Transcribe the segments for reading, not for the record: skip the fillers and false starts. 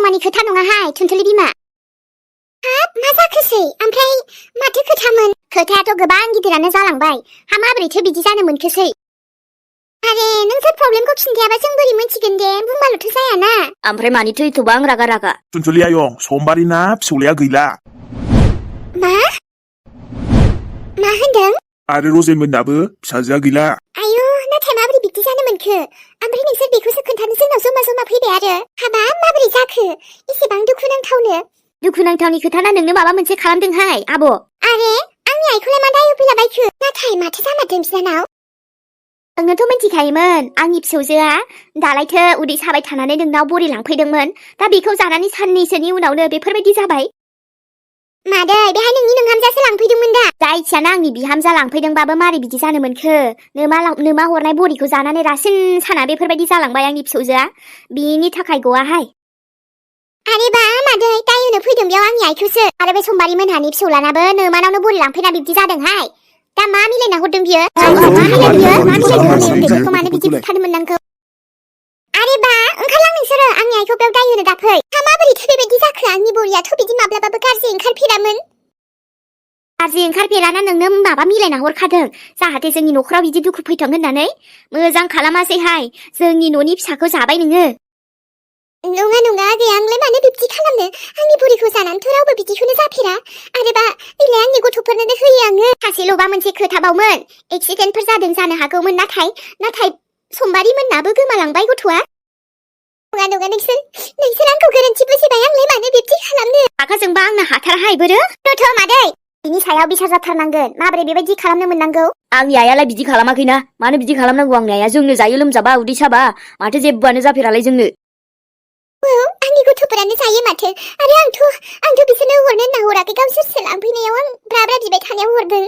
नङानि खोथा नङाहाय थुनथुलि बिमा। हाब मा जाखोसै? ओमफ्राय माथो खोथामोन? खोथायाथ' गोबां गिदिरानो जालांबाय। हा माबोरैथो बिदि जानो मोनखोसै? आरे नोंसोर प्रब्लेमखौ खिन्थायाबा जों बोरै मोनथिगोन दे? बुंबाल'थ' जायाना। ओमफ्राय मानिथो एथ'बां रागा? थुनथुलि आयं, समबारिना फिसौलाया गैला। मा होनदों? आरो रजेनमोननाबो फिसाजोआ गैला। आयु नाथाय माबोरै बिदि जानो मोनखो? ओमफ्राय नोंसोर बेखौसो खोन्थानो जोंनाव जमा फैबाय आरो। हाबाब माबोरै जाखो? एसेबां दुखुनांथावनो। दुखुनांथावनि खोथाना नोंनो माबा मोनसे खालामदोंहाय आब'। आरे आंनि आइखौलाय मा दाय होफैलाबायखो? नाथाय माथो जामारदों बिनानाव? नोंनोथ' मिथिखायोमोन आंनि फिसौजोआ दालायथो उदै साबाय थानानै नोंनाव बरि लांफैदोंमोन। दा बेखौ जानानै साननैसोनि उनावनो बेफोरबायदि जाबाय। मादै बेहाय नोंनि नोंहामजासो लांफैदोंमोन दा? जायखियानो आंनि बिहामजा लांफैदोंबाबो मारै बिदि जानो मोनखो? नोमा हरनाय बरिखौ जानानै रासिन साना बेफोरबायदि जालांबाय आंनि फिसौजोआ। बिनि थाखाय गवाहाय। आरे बा मादै दाय होनो फैदों बेयाव आंनि आइखौसो। आरो बे समबारि मोनहानि फिसौलानाबो नोमानावनो बरि लांफैना बिब्दि जादोंहाय। दा मा मिलायना हरदों बियो? मा मिलायदों बेफोरखौ मानो बिदि बुथारनो मोननांगौ? आरे बा ओंखारलां नोंसोरो। आंनि आइखौ बेयाव दाय होनो दाफै। हा माबोरैथो बेबायदि जाखो? आंनि बरियाथ' बिदि माब्लाबाबो गाज्रि ओंखारफेरामोन। गाज्रि ओंखारफेराना नोंनो माबा मिलायना हरखादों जाहाथे जोंनि न'खराव बिदि दुखु फैथों होननानै। मोजां खालामासैहाय, जोंनि न'नि फिसाखौ जाबाय नोङो। नङा आगै आंलाय मानो बिब्दि खालामनो? आंनि बुरिखौ जानानैथ' रावबो बिदिखौनो जाफेरा। आरोबा नैलाय आंनि गथ'फोरनोनो होयो आङो। सासेल'बा मोनसे खोथाबावमोन, एक्सिडेन्टफोर जादों जानो हागौमोन। नाथाय समबारि मोननाबो गोमालांबाय गथ'आ। नङा नोंसोर आंखौ गोरोन्थि बुजिबाय। आंलाय मानो बिब्दि खालामनो? रागाजोंबा आंनो हाथाराहाय बोरो। थ' मादै बिनि सायाव बिसार जाथारनांगोन। माबोरै बेबायदि खालामनो मोननांगौ? आंनि आइयालाय बिदि खालामाखैना। मानो बिदि खालामनांगौ? आंनि आइया जोंनो जायो लोमजाबा उदै साबा माथो जेबोआनो जाफेरालाय जोंनो। आंनि गथ'फोरानो जायो माथो। आरो आंथ' बिसोरनो हरनो होनना हराखै। गावसोरसो लांफैनायाव आं ब्रा बिबाय थानायाव हरदों।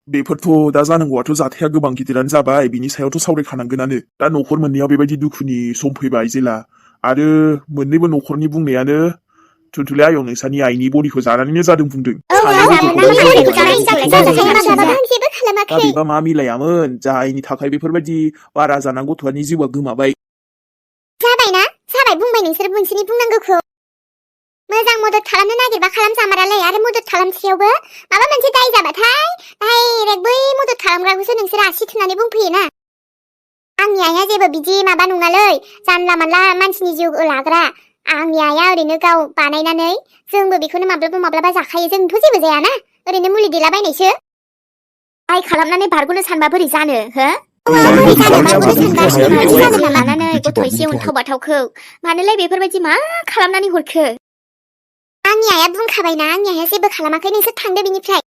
बेफोरथ' दा जानांगौआथ' जाथाया गोबां गिदिरानो जाबाय। बिनि सायावथ' सावरायखानांगोनानो। दा न'खर मोननैयाव बेबायदि दुखुनि सम फैबाय जेला। आरो मोननैबो न'खरनि बुंनायानो थुनथुलि आयं नोंसानि आइनि बरिखौ जानानैनो जादों बुंदों। दा बेबा मा मिलायामोन? जायनि थाखाय बेफोरबायदि बारा जाना गथ'नि जिउआ गोमाबाय। जाबाय बुंबाय नोंसोर नोंसोरनि बुंनांगौखौ। मोजां मदद खालामनो नागिरबा खालामजामारालाय। आरो मदद खालामसेयावबो माबा मोनसे दाय जाबाथाय डाइरेक्ट बै मदद खालामग्राखौसो नोंसोर आसि थुनानै बुंफैयोना। आंनि आइया जेबो बिदि माबा नङालै, जानला मानला मानसिनि जिउ लाग्रा। आंनि आइया ओरैनो गाव बानायनानै जोंबो बेखौनो माब्लाबा जाखायो। जोंथ' जेबो जायाना, ओरैनो मुलि देलाबायनायसो। दाय खालामनानै बारग'नो सानबा बोरै जानो हो? लानानै गथ' एसे उन्थाव बाथावखौ मानोलाय बेफोरबायदि मा खालामनानै हरखो? आंनि आइया बुंखाबायना, आंनि आइया जेबो खालामाखै। नोंसोर थांदो बिनिफ्राय।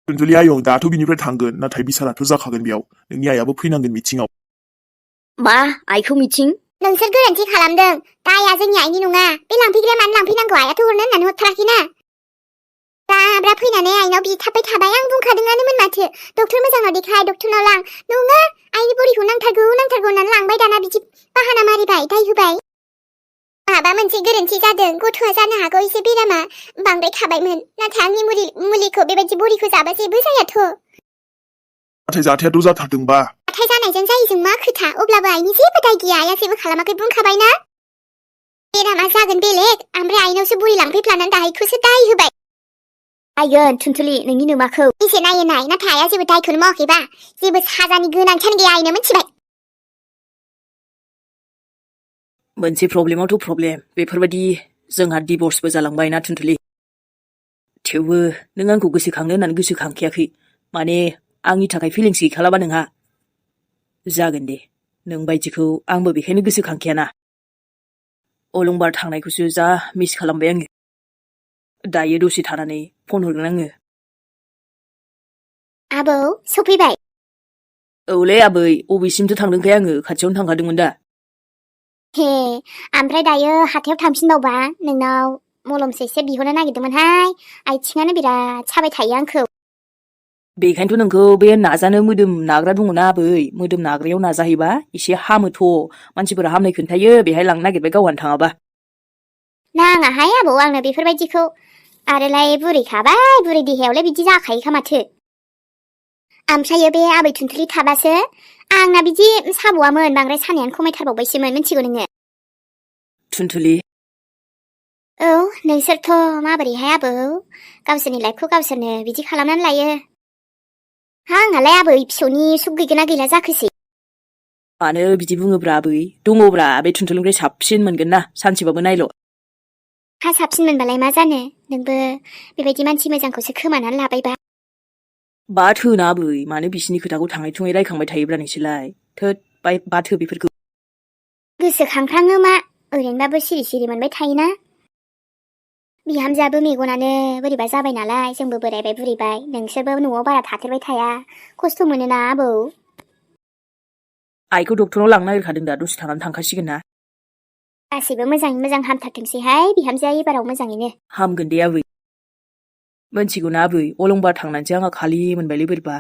थुनथुलि आयं दाथ' बिनिफ्राय थांगोन, नाथाय बिसाराथ' जाखागोन बेयाव। नोंनि आइयाबो फैनांगोन मिथिङाव। मा आइखौ मिथिं? नोंसोर गोरोन्थि खालामदों। दाया जोंनि आइनि नङा। बे लांफैग्राया मानो लांफैनांगौ? आइयाथ' हरनो होननानै हरथाराखैना। ब्रा फैनानै आइनाव बिथाबबाय थाबाय। आं बुंखादोंआनोमोन माथो, डक्टर मोजांनाव देखाय, डक्टरनाव लां। नङा आइनि बरिखौ नांथारगौ होननानै लांबाय। दाना बिदि बाहाना मारिबाय, दाय होबाय। माबा मोनसे गोरोन्थि जादों। गथ'आ जानो हागौ एसे बेरामा बांद्राय थाबायमोन। नाथाय आंनि मुलिखौ बेबायदि बरिखौ जाबा जेबो जायाथ'। नाथाय जाथायाथ' जाथारदोंबा। जाथाय जानायजों जायैजों मा खोथा? अब्लाबो आइनि जेबो दाय गैया। आइया जेबो खालामाखै बुंखाबायना। बेरामा जागोन बेलेग, ओमफ्राय आइनावसो बरि लांफैफ्लानानै दाहायखौसो दाय होबाय। नायगोन थुनथुलि नोंनि नोमाखौ। एसे नायो नाय। नाथाय आइया जेबो दायखौनो मावाखैबा जेबो साजानि गोनांथियानो गैया आइनो, मिथिबाय? मोनसे प्रब्लेमावथ' प्रब्लेम। बेफोरबायदि जोंहा डिभर्सबो जालांबाय ना थुनथुलि। थेवबो नों आंखौ गोसोखांनो होननानै गोसोखांखायाखै। माने आंनि थाखाय फिलिंस गैखालाबा नोंहा? जागोन दे, नों बायदिखौ आंबो बेखायनो गोसोखांखायाना। अलंबार थांनायखौसो जा मिस खालामबाय आङो। दायो दसे थानानै फन हरगोन आङो। आबौ सफैबाय? औलै आबै, अबेसिमथो थांदोंखाय आङो? खाथियावनो थांखादोंमोन दा। हे, ओमफ्राय दायो हाथायाव थांफिनबावबा नोंनाव मलमसो एसे बिहरनो नागिरदोंमोनहाय। आथिङानो बिराद साबाय थायो आंखौ। बेखायनोथ' नोंखौ बे नाजानो मोदोम नाग्रा दङना आबै, मोदोम नाग्रायाव नाजाहैबा एसे हामोथ'। मानसिफोरा हामनाय खोन्थायो, बेहाय लांनो नागिरबाय गावहानो थाङाबा। नाङाहाय आबौ आंनो बेफोरबायदिखौ। आरोलाय बुरैखाबाय, बुरै देहायावलाय बिदि जाखायोखा माथो। ओमफ्रायो बे आबै थुनथुलि थाबासो आंना बिदि साब'आमोन, बांद्राय सानायानो खमायथारबावबायसोमोन, मिथिगौ नोङो? थुनथुलि औ नोंसोरथ' माबोरैहाय आबौ गावसोरनि लाइफखौ गावसोरनो बिदि खालामनानै लायो आंहालाय आबै फिसौनि सुख गैगोना गैला जाखोसै मानो बिदि बुङोब्रा आबै दङब्रा बे थुनथुलिनिफ्राय साबसिन मोनगोन ना सानसेबाबो नायल' हा साबसिन मोनबालाय मा जानो नोंबो बेबायदि मानसि मोजांखौसो खोमानानै लाबायबा बाथो ना आबै मानो बिसिनि खोथाखौ थाङै थुङै रायखांबाय थायोब्रा नोंसोरलाय थोद बाथो बेफोरखौ गोसोखांफ्राङो मा ओरैनोबाबो सिरि सिरि मोनबाय थायोना बिहामजोआबो मेगनानो बोरैबा जाबाय नालाय जोंबो बोरायबाय बुरैबाय नोंसोरबो न'आव बारा थाथेरबाय थाया खस्थ' मोनोना आबौ आइखौ डक्टराव लांनो नागिरखादों दा दसे थानानै थांखासिगोन ना गासैबो मोजाङै मोजां हामथारथोंसैहाय बिहामजोआ एबाराव मोजाङैनो हामगोन दे आबै मोनथिगौना आबै अलंबार थांनानैसो आंहा खालि मोनबायलै बोरैबा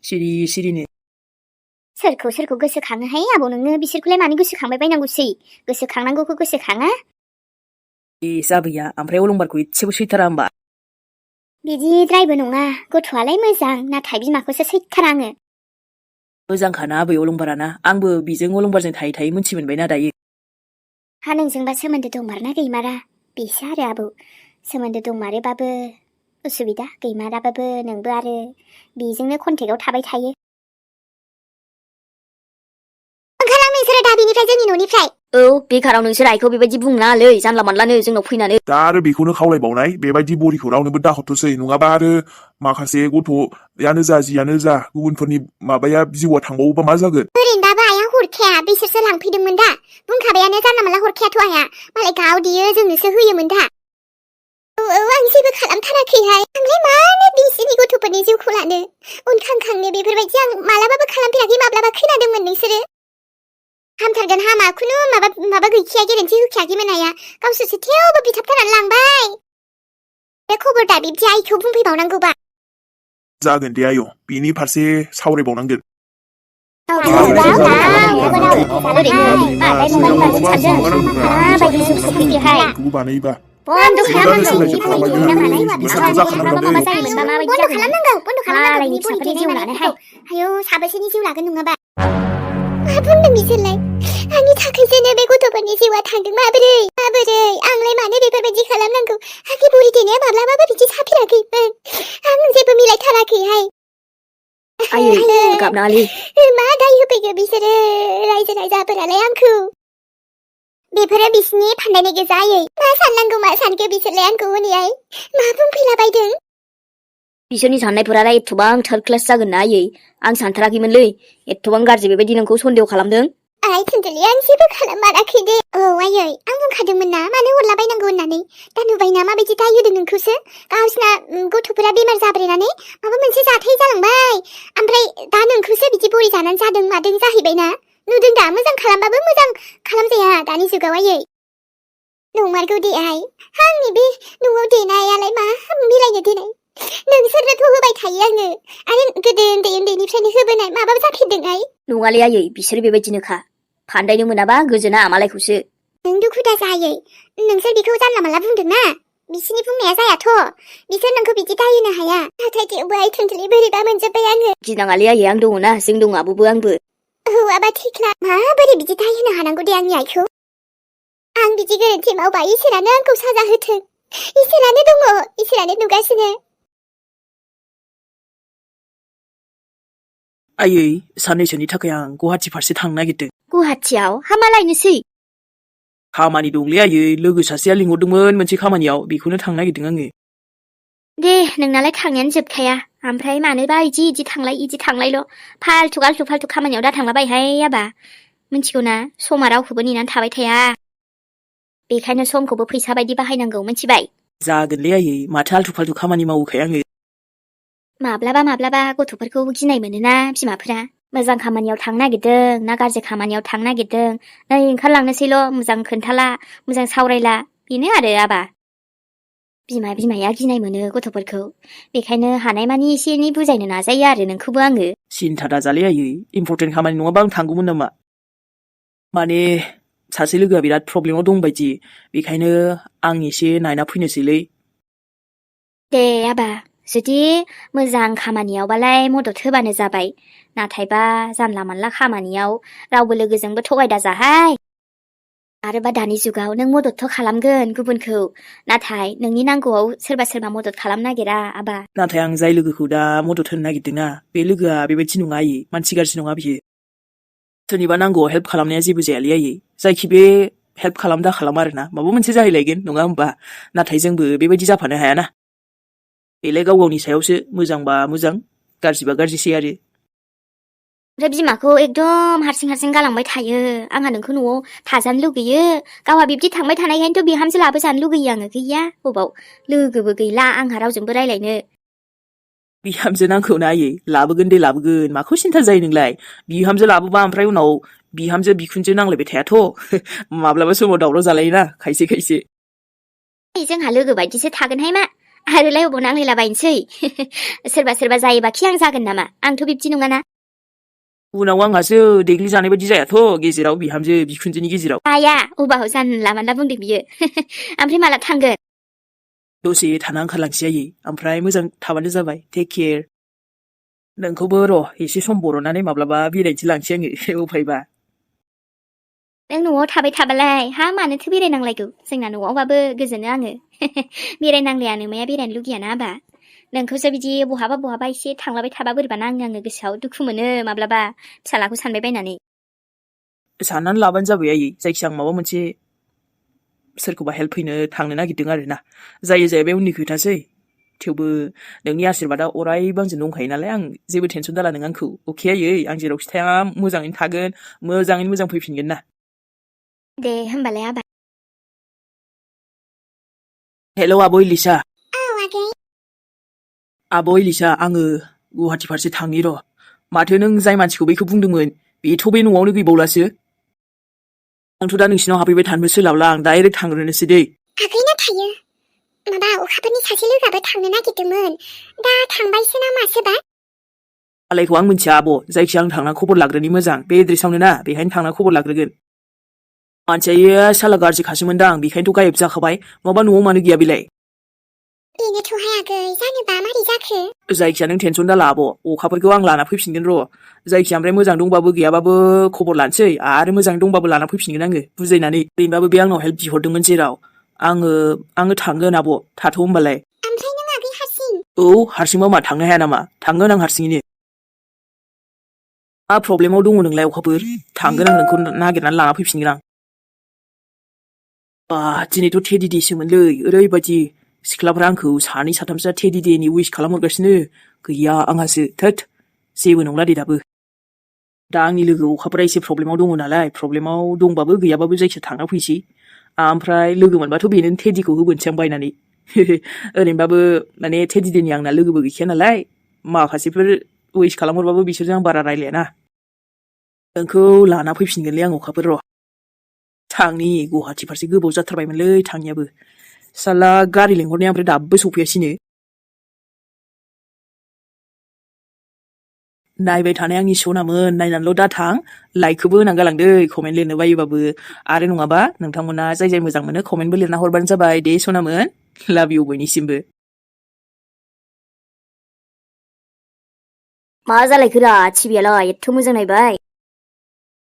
सिरि सिरिनो सोरखौ गोसोखाङोहाय आबौ नोङो बिसोरखौलाय मानो गोसोखांबाय बायनांगौसै गोसोखांनांगौखौ गोसोखाङा ए जाबैया ओमफ्राय अलंबारखौ एसेबो सैथारा होमबा बिदिद्रायबो नङा गथ'आलाय मोजां नाथाय बिमाखौसो सैथारा आङो मोजांखाना आबै अलंबाराना आंबो बिजों अलंबारजों थायै थायै मोनथि मोनबायना दायो हा नोंजोंबा सोमोन्दो दंमारना गैमारा बेसो आरो आबौ सोमोन्दो दंमारोबाबो उसुबिदा गैमाराबाबो नोंबो आरो बेजोंनो कन्टेक्टआव थाबाय थायो ओंखारलां नोंसोरो दा बिनिफ्राय जोंनि न'निफ्राय औ बेखाराव नोंसोर आइखौ बेबायदि बुंनाङालै जानला मानलानो जोंनाव फैनानै दा आरो बेखौनो खावलायबावनाय बेबायदि बरिखौ रावनोबो दाहरथोसै नङाबा आरो माखासे गथ'यानो जा जियानो जा गुबुनफोरनि माबाया जिउआ थांबावोबा मा जागोन ओरैनोबाबो आइया हरखाया बिसोरसो लांफैदोंमोन दा बुंखाबायानो जानला मानला हरखायाथ' आइया मालाय गाव देयो जोंनोसो होयोमोन दा औ आं जेबो खालामथाराखैहाय आंलाय मानो बिसिनि गथ'फोरनि जिउखौ लानो उनखांखांनो बेफोरबायदि आं मालाबाबो खालामफेराखै माब्लाबा खोनादोंमोन नोंसोरो हामथारगोन हामा खुनु माबा गैखाया गेरेन्थि होखायाखैमोन आइया गावसोरसो थेवबो बिथाबथारनानै लांबाय बे खबर दा बिब्दि आइखौ बुंफैबावनांगौबा जागोन दे आयं बिनि फारसे सावरायबावनांगोन बानायोबा बन्द' खालामनांगौ आयौ साबेसेनि जिउ लागोन नङाबा मा बुंदों बिसोरलाय आंनि थाखायसोनो बे गथ'फोरनि जिउआ थांदों माबोरै आंलाय मानो बेफोरबायदि खालामनांगौ आंनि बुरि देनाया माब्लाबाबो बिदि जाफेराखैमोन आं जेबो मिलायथाराखैहाय गाबनाङालै मा दाय होफैखो बिसोरो रायजो राजाफोरालाय आंखौ बेफोरो बिसिनि फान्दायनाय गोजायै मा साननांगौ मा सानखो बिसोरलाय आंखौ हनैहाय मा बुंफैलाबायदों बिसोरनि साननायफोरालाय एथबां थार्द क्लास जागोन ना आयै आं सानथाराखैमोनलै एथबां गाज्रि बेबायदि नोंखौ सन्देह खालामदों आइ थुनथुलि आं जेबो खालामाराखै दे औ आयै आं बुंखादोंमोन ना मानो हरलाबायनांगौ होननानै दा नुबायना माबायदि दाय होदों नोंखौसो गावसिना गथ'फोरा बेमार जाब्रेनानै माबा मोनसे जाथाय जालांबाय ओमफ्राय दा नोंखौसो बिदि बरि जानानै जादों मादों जाहैबायना नुदों दा मोजां खालामबाबो मोजां खालामजाया दानि जुगाव आयै नंमारगौ दे आइ आंनि बे न'आव देनायालाय मा मिलायनो देनाय नोंसोरनोथ' होबाय थायो आङो आरो गोदो उन्दैनिफ्रायनो होबोनाय माबा जाफेरदों आइ नङालै आयै बिसोर बेबायदिनोखा फान्दायनो मोनाबा गोजोना मालायखौसो नों दुखु दा जायै नोंसोर बेखौ जानला मानला बुंदोंना बिसिनि बुंनाया जायाथ' बिसोर नोंखौ बिदि दायहोनो हाया नाथाय थेवबो आइ थुनथुलि बोरैबा मोनजोब्बाय आङो गिनाङालै आयै आं दङना जों दं आब'बो आंबो हौवाबा थिखना माबोरै बिदि दायहोनो हानांगौ दे आंनि आइखौ आं बिदि गोरोन्थि मावबा इसोरानो आंखौ साजा होथों इसोरानो दङ इसोरानो नुगासिनो आयै साननैसोनि थाखाय आं गुवाहाटि फारसे थांनो नागिरदों गुवाहाटियाव हामा लायनोसै खामानि दंलै आयै लोगो सासेया लिंहरदोंमोन मोनसे खामानियाव बेखौनो थांनो नागिरदों आङो दे नोंनालाय थांनायानो जोबखाया ओमफ्राय मानोबा इदि थांलायल' फाल्थु खामानियाव दा थांलाबायहाय आबा मिथिगौ ना समा रावखौबो नेनानै थाबाय थाया बेखायनो समखौबो फैसा बायदि बाहायनांगौ मिथिबाय जागोनलै आयै माथो आल्थु फाल्थु खामानि मावोखाय आङो माब्लाबा गथ'फोरखौ गिनाय मोनोना बिमाफोरा मोजां खामानियाव थांनो नागिरदों ना गाज्रि खामानियाव थांनो नागिरदों नै ओंखारलांनोसैल' मोजां खोन्थाला मोजां सावरायला बेनो आरो आबा बिमाया गिनाय मोनो गथ'फोरखौ बेखायनो हानायमानि एसे एनै बुजायनो नाजायो आरो नोंखौबो आङो सिन्था दाजालै आयै इम्परटेन्ट खामानि नङाबा आं थांगौमोन नामा माने सासे लोगोआ बिराद प्रब्लेमाव दंबायदि बेखायनो आं एसे नायना फैनोसैलै दे आबा जुदि मोजां खामानियावबालाय मदद होबानो जाबाय नाथायबा जानला मानला खामानियाव रावबो लोगोजोंबो थगायदा जाहाय आरोबा दानि जुगाव नों मददथ' खालामगोन गुबुनखौ नाथाय नोंनि नांगौआव सोरबा सोरबा मदद खालामनो नागिरा आबा नाथाय आं जाय लोगोखौ दा मदद होनो नागिरदोंना बे लोगोआ बेबायदि नङा आयै मानसि गाज्रि नङा बियो सोरनिबा नांगौआव हेल्प खालामनाया जेबो जायालै आयै जायखि बे हेल्प खालाम दा खालाम आरोना माबा मोनसे जाहैलायगोन नङा होमबा नाथाय जोंबो बेबायदि जाफानो हायाना बेलाय गाव गावनि सायावसो मोजांबा मोजां गाज्रिबा गाज्रिसै आरो ओमफ्राय बिमाखौ एकदम हारसिं हारसिं गालांबाय थायो आंहा नोंखौ न'आव थाजानो लुगैयो गावहा बिब्दि थांबाय थानायखायनोथ' बिहामजो लाबोजानो लुगैयो आङो गैया बबाव लोगोबो गैला आंहा रावजोंबो रायलायनो बिहामजो नांगौना आयै लाबोगोन दे लाबोगोन माखौ सिन्था जायो नोंलाय बिहामजो लाबोबा ओमफ्राय उनाव बिहामजो बिखुनजो नांलायबाय थायाथ' माब्लाबा समाव दावराव जालायोना खायसे खायसे जोंहा लोगो बायदिसो थागोनहाय मा आरोलाय अबाव नांलायलाबायनोसै सोरबा सोरबा जायोबाखि आं जागोन नामा आंथ' बिब्दि नङाना उनाव आंहासो देग्लिजानाय बायदि जायाथ' गेजेराव बिहामजो बिखुनजोनि गेजेराव आया अबाव जानला मानला बुंदों बियो ओमफ्राय माला थांगोन दसे थाना ओंखारलांसै आयै ओमफ्राय मोजां थाबानो जाबाय टेक केयार नोंखौबो र' एसे सम बर'नानै माब्लाबा बेरायनोसै लांसै आङो उफायबा नों न'आव थाबाय थाबालाय हा मानोथो बेरायनांलायगौ जोंना न'आवबाबो गोजोनो आङो बेरायनांलाया नोमाया बेरायनो लुगैयाना आबा नोंखौसो बिदि बहाबा बहाबा एसे थांलाबाय थाबा बोरैबा नाङो आङो गोसोआव दुखु मोनो माब्लाबा फिसालाखौ सानबाय बायनानै साननानै लाबानो जाबाय आयै जायखिया आं माबा मोनसे सोरखौबा हेल्प हैनो थांनो नागिरदों आरोना जायो जाया बे उननि खोथासै थेवबो नोंनि आशीर्बादा अरायबो आंजों दंखायो नालाय आं जेबो टेनसन दाला नों आंखौ अके आयै आं जेरावखि थाया मोजाङैनो थागोन मोजाङैनो मोजां फैफिनगोन ना दे होमबालाय आबा हेलौ आब' इलिसा औ आगै आब' इलिसा आङो गुवाहाटि फारसे थांनि र' माथो नों जाय मानसिखौ बैखौ बुंदोंमोन बेथ' बे न'आवनो गैबावलासो आंथ' दा नोंसिनाव हाबफैबाय थानोबो सोलाबला आं डाइरेक्ट थांग्रोनोसै दै आगैना थायो माबा अखाफोरनि सासे लोगोआबो थांनो नागिरदोंमोन दा थांबायसो ना मासोबा मालायखौ आं मिथिया आब' जायखिया आं थांना खबर लाग्रोनि मोजां बे एड्रेसावनो ना बेहायनो थांना खबर लाग्रोगोन मानसिया साला गाज्रिखासोमोनदां बेखायनोथ' गायब जाखाबाय नङाबा न'आव मानो गैया बेलाय बेनोथ'हाय आगै जानोबा मारै जाखो जायखिया नों टेनसन दाला आब' अखाफोरखौ आं लाना फैफिनगोन र' जायखिया ओमफ्राय मोजां दंबाबो गैयाबाबो खबर लानोसै आरो मोजां दंबाबो लाना फैफिनगोन आङो बुजायनानै ओरैनोबाबो बे आंनाव हेल्प बिहरदोंमोन जेराव आङो थांगोन आब' थाथ' होमबालाय ओमफ्राय नों आगै हारसिं औ हारसिंबा मा थांनो हाया नामा थांगोन आं हारसिङैनो मा प्रब्लेमाव दङ नोंलाय अखाफोर थांगोन आं नोंखौ नागिरनानै लाना फैफिनगोन आं बा दिनैथ' टेडि देसोमोनलै ओरैबायदि सिख्लाफ्रा आंखौ सानै साथामसोआ टेडि डेनि उइस खालामहरगासिनो गैया आंहासो थोद जेबो नंला दे दाबो दा आंनि लोगो अखाफोरा एसे प्रब्लेमाव दङ नालाय प्रब्लेमाव दंबाबो गैयाबाबो जायखिया थांना फैसै ओमफ्राय लोगो मोनबाथ' बेनो टेडिखौ होबोनोसै आं बायनानै ओरैनोबाबो माने टेडि डेनि आंना लोगोबो गैखाया नालाय माखासेफोर उइस खालामहरबाबो बिसोरजों आं बारा रायलायाना नोंखौ लाना फैफिनगोनलै आं अखाफोर र' थांनि गुवाहाटि फारसे गोबाव जाथारबायमोनलै थांनियाबो साला गारि लेंहरनाया ओमफ्राय दाबो सफैयासिनो नायबाय थानाय आंनि सनामोन नायनानैल' दा थां लाइकखौबो होनानै गालांदो कमेन्ट लिरनो बायोबाबो आरो नङाबा नोंथांमोना जाय जाय मोजां मोनो कमेन्टबो लिरना हरबानो जाबाय दे सनामोन लाभ इउ बयनिसिमबो मा जालायखोरा टिभियालाय एथ' मोजां नायबाय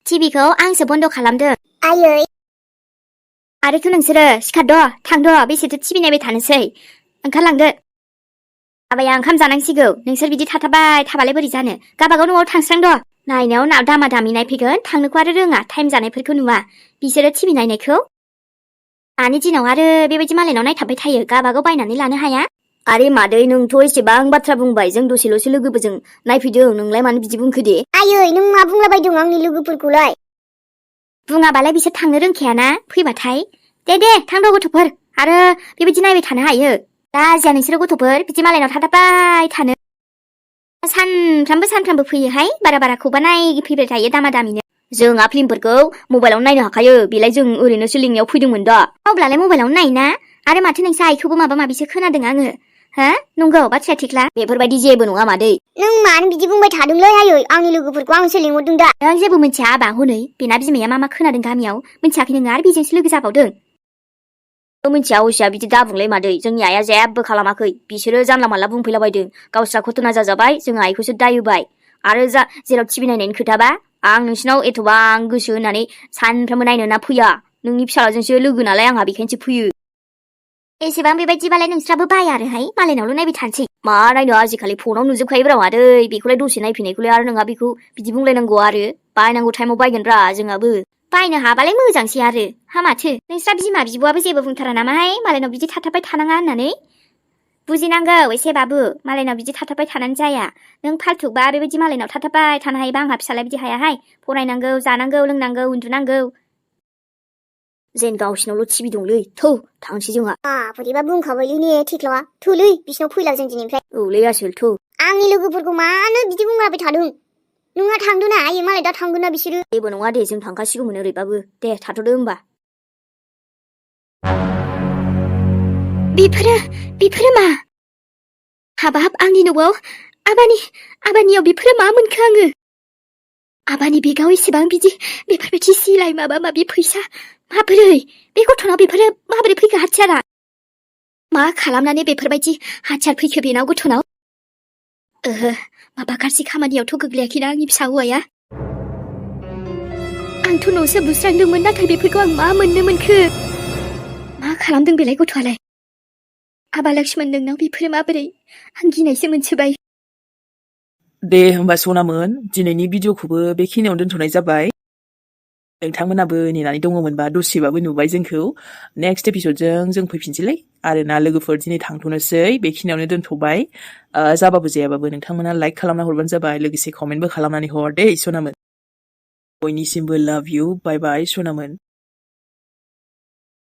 टिभिखौ आंसो बन्द' खालामदों आयै आरोथ' नोंसोरो सिखारद' थांद' बेसेथो टिभि नायबाय थानोसै ओंखारलांदो आबाया ओंखाम जानांसिगौ नोंसोर बिदि थाथाबाय थाबालाय बोरै जानो गाबागाव न'आव थांस्रांद' नायनायाव दामा दामि नायफैगोन थांनोखौ आरो रोङा टाइम जानायफोरखौ नुवा बिसोरो टिभि नायनायखौ दानि दिनाव आरो बेबायदि मालायनाव नायथाबबाय थायो गाबागाव बायनानै लानो हाया आरे मादै नोंथ' एसेबां बाथ्रा बुंबाय जों दसेल'सो लोगोफोरजों नायफैदों नोंलाय मानो बिदि बुंखो दे आयै नों मा बुंलाबायदों आंनि लोगोफोरखौलाय बुङाबालाय बिसोर थांनो रोंखायाना फैबाथाय दे थांद' गथ'फोर आरो बेबायदि नायबाय थानो हायो लाजिया नोंसोरो गथ'फोर बिदि मालायनाव थाथाबबाय थानो सानफ्रामबो फैयोहाय बारा नायफैबाय थायो दामा दामिनो जोंहा फिल्मफोरखौ मबाइलावनो नायनो हाखायो बेलाय जों ओरैनोसो लिंनायाव फैदोंमोन दा अब्लालाय मबाइलावनो नायोना आरो माथो नोंसो आइखौबो माबा माबिसो खोनादों आङो हो नंगौ बाथ्राया थिख्ला बेफोरबायदि जेबो नङा मादै नों मानो बिदि बुंबाय थादोंलै आयै आंनि लोगोफोरखौ आंसो लिंहरदों दा नों जेबो मिथिया आबा हनै बेना बिमाया मा खोनादों गामियाव मिथियाखै नोङो आरो बेजोंसो लोगो जाबावदों मिथिया असिया बिदि दाबुंलाय मादै जोंनि आइया जेबो खालामाखै बिसोरो जानला मानला बुंफैलाबायदों गावस्रा घटना जाजाबाय जों आइखौसो दाय होबाय आरो जेराव टिभि नायनायनि खोथाबा आं नोंसिनाव एथ'बां गोसो होनानै सानफ्रामबो नायनो ना फैया नोंनि फिसालाजोंसो लोगो नालाय आंहा बेखायनोसो फैयो। एसेबां बेबायदिबालाय नोंस्राबो बाया आरोहाय मालायनावल' नायबाय थानोसै। मा नायनो आजिखालि फनाव नुजोबखायोब्रा मादै बेखौलाय दसे नायफैनायखौलाय आरो नोंहा बेखौ बिदि बुंलायनांगौ आरो बायनांगौ टाइमाव बायगोनब्रा जोंहाबो। बायनो हाबालाय मोजांसै आरो हामाथो नोंस्रा बिमा बिब'आबो जेबो बुंथारा नामाहाय मालायनाव बिदि थाथाबबाय थानाङा होननानै। बुजिनांगौ एसेबाबो मालायनाव बिदि थाथाबबाय थानानै जाया। नों फाल्थुकबा बेबायदि मालायनाव थाथाबबाय थानो हायोबा आंहा फिसालाय बिदि हायाहाय। फरायनांगौ जानांगौ लोंनांगौ उन्दुनांगौ। जेन गावसिनावल' टिभि दंलै थौ थांसै जोंहा। बोरैबा बुंखाबायलै ने थिख्लावा थुलै बिसिनाव फैला जों दिनैनिफ्राय। औलै आसोल थौ। आंनि लोगोफोरखौ मानो बिदि बुंलाबाय थादों? नोंहा थांदो ना आयै मालाय दा थांगोन ना बिसोरो। जेबो नङा दे जों थांखासिगौमोन ओरैबाबो दे थाथ'दो होमबा। बेफोरो मा? हाबाब आंनि न'आव आबानियाव बेफोरो मा मोनखो आङो? आबानि बेगाव एसेबां बेफोरबायदि सिलाय माबा माबि फैसा माबोरै? बे गथ'नाव बेफोरो माबोरै फैखो हाथियारा? मा खालामनानै बेफोरबायदि हाथियार फैखो बेनाव गथ'नाव? माबा गाज्रि खामानियावथ' गोग्लैयाखैना आंनि फिसा हौवाया? आंथ' न'सो बुस्रांदोंमोन नाथाय बेफोरखौ आं मा मोननो मोनखो? मा खालामदों बेलाय गथ'आलाय? आबा लक्ष्मण नोंनाव बेफोरो माबोरै? आं गिनायसो मोनसोबाय। दे होमबा सनामोन दिनैनि भिडिअखौबो बेखिनियावनो दोनथ'नाय जाबाय। नोंथांमोनाबो नेनानै दङमोनबा दसेबाबो नुबाय जोंखौ। नेक्स्ट एपिसडजों जों फैफिनसैलै आरोना लोगोफोर दिनै थांथ'नोसै बेखिनियावनो दोनथ'बाय। जाबाबो जायाबाबो नोंथांमोना लाइक खालामना हरबानो जाबाय लोगोसे कमेन्टबो खालामनानै हर दे सनामोन। बयनिसिमबो लाभ इउ बाय बाय सनामोन।